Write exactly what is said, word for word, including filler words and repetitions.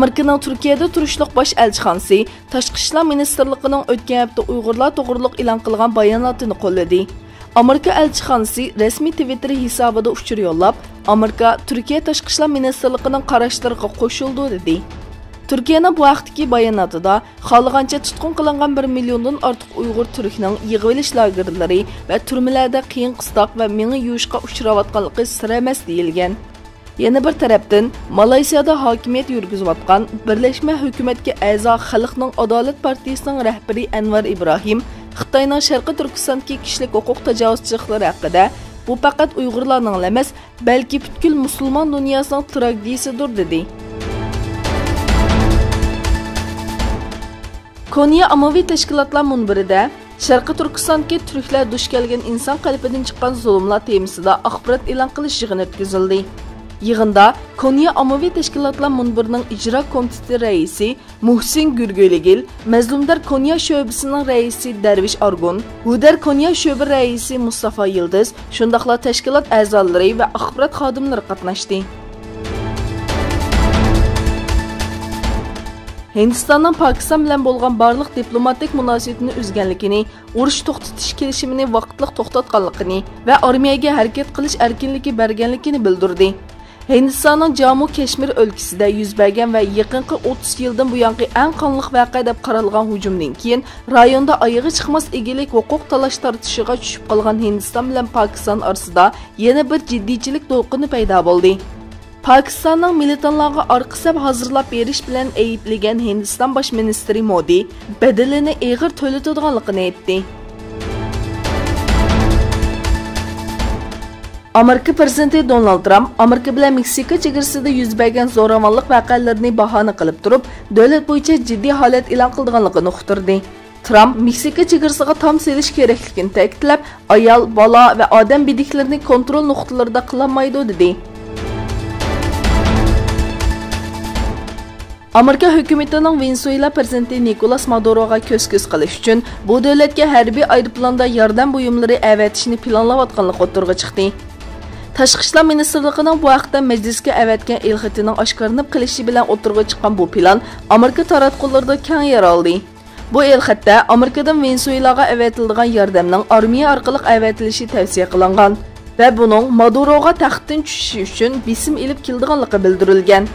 ئامېرىكىنىڭ تۈركىيەدە تۇرۇشلۇق باش ئەلچىخانىسى تاشقى ئىشلار مىنىستىرلىقىنىڭ ئۆتكەن ھەپتە ئۇيغۇرلار توغرۇلۇق ئېلان قىلغان باياناتىنى قوللىدى. ئامېرىكا ئەلچىخانىسى رەسمىي تىۋىتتېر ھېسابىدا ئۇچۇر يوللاپ، ئامېرىكا تۈركىيە تاشقى ئىشلار مىنىستىرلىقىنىڭ قاراشلىرىغا قوشۇلىدۇ، دېدى. تۈركىيەنىڭ بۇ ھەقتىكى باياناتىدا، خالىغانچە تۇتقۇن قىلىنغان بىر مىليوندىن ئارتۇق ئۇيغۇر تۈركنىڭ يىغىۋېلىش لاگېرلىرى ۋە تۈرمىلەردە قىيىن-قىستاق ۋە مېڭە يۇيۇشقا ئۇچراۋاتقانلىقى سىر ئەمەس، دېيىلگەن. يەنە بىر تەرەپتىن، مالايسىيادا ھاكىمىيەت يۈرگۈزۈۋاتقان بىرلەشمە ھۆكۈمەتكە ئەزا خەلقنىڭ ئادالەت پارتىيىسىنىڭ رەھبىرى ئەنۋەر ئىبراھىم خىتاينىڭ شەرقىي تۈركىستاندىكى كىشىلىك ھوقۇق تاجاۋۇزچىلىقلىرى ھەققىدە، بۇ پەقەت ئۇيغۇرلارنىڭلا ئەمەس، بەلكى پۈتكۈل مۇسۇلمان دۇنياسىنىڭ تراگېدىيىسىدۇر، دېدى. كونيا ئاممىۋى تەشكىلاتلار مۇنبىرىدە شەرقىي تۈركىستاندىكى تۈركلەر دۇچ كەلگەن ئىنسان قەلبىدىن چىققان زۇلۇملار تېمىسىدا ئاخبارات ئېلان قىلىش يىغىنى ئۆتكۈزۈلدى. يىغىندا كونيا ئاممىۋى تەشكىلاتلار مۇنبىرىنىڭ ئىجرا كومىتېتى رەئىسى مۇھسىن گۈرگۈلىگىل، مەزلۇمدار كونيا شۆبىسىنىڭ رەئىسى دەرۋىش ئارگۇن، ھۇدەر كونيا شۆبە رەئىسى مۇستافا يىلدىز، شۇنداقلا تەشكىلات ئەزالىرى ۋە ئاخبارات خادىملىرى قاتناشتى. ھىندىستاننىڭ پاكىستان بىلەن بولغان بارلىق دىپلوماتىك مۇناسىۋىتىنى ئۈزگەنلىكىنى، ئۇرۇش توختىتىش كېلىشىمىنى ۋاقىتلىق توختاتقانلىقىنى ۋە ئارمىيەگە ھەرىكەت قىلىش ئەركىنلىكى بەرگەنلىكىنى بىلدۈردى. ھىندىستاننىڭ جامۇ كەشمىر ئۆلكىسىدە يۈز بەرگەن ۋە يېقىنقى ئوتتۇز يىلدىن بۇيانقى ئەڭ قانلىق ۋەقە دەپ قارالغان ھۇجۇمدىن كېيىن، رايوندا ئايىغى چىقماس ئىگىلىك ھوقۇق تالاش-تارتىشىغا چۈشۈپ قالغان ھىندىستان بىلەن پاكىستان ئارىسىدا يەنە بىر جىددىيچىلىك دولقۇنى پەيدا بولدى. پاكىستاننىڭ مىلىتانلارغا ئارقا سەپ ھازىرلاپ بېرىش بىلەن ئەيىبلىگەن ھىندىستان باش مىنىستىرى مودى بەدىلىنى ئېغىر تۆلىتىدىغانلىقىنى ئېيتتى. ئامېرىكا پىرېزىدېنتى دونالد ترامپ ئامېرىكا بىلەن مېكسىكا چېگرىسىدا يۈز بەرگەن زوراۋانلىق ۋەقەلىرىنى باھانە قىلىپ تۇرۇپ، دۆلەت بويىچە جىددىي ھالەت ئېلان قىلىدىغانلىقىنى ئۇقتۇردى. ترامپ مېكسىكا چېگرىسىغا تام سېلىش كېرەكلىكىنى تەكىتلەپ، ئايال، بالا ۋە ئادەم بېدىكلىرىنى كونترول نۇقتىلىرىدا قىلالمايدۇ، دېدى. ئامېرىكا ھۆكۈمىتىنىڭ ۋېنېسۇېلا پىرېزىدېنتى نىكولاس مادۇروغا كۆز-كۆز قىلىش ئۈچۈن بۇ دۆلەتكە ھەربىي ئايروپىلاندا ياردەم بۇيۇملىرى ئەۋەتىشنى پىلانلاۋاتقانلىقى ئوتتۇرىغا چىقتى. تاشقى ئىشلار مىنىستىرلىقىنىڭ بۇ ھەقتە مەجلىسكە ئەۋەتكەن ئېلخېتىنىڭ ئاشكارىلىنىپ قېلىشى بىلەن ئوتتۇرىغا چىققان بۇ پىلان ئامېرىكا تاراتقۇلىرىدا كەڭ يارالدى. بۇ ئېلخەتتە ئامېرىكىدىن ۋېنېسۇېلاغا ئەۋەتىلىدىغان ياردەمنىڭ ئارمىيە ئارقىلىق ئەۋەتىلىشى تەۋسىيە قىلىنغان ۋە بۇنىڭ مادۇروغا تەختتىن چۈشۈشى ئۈچۈن بېسىم ئېلىپ كېلىدىغانلىقى بىلدۈرۈلگەن.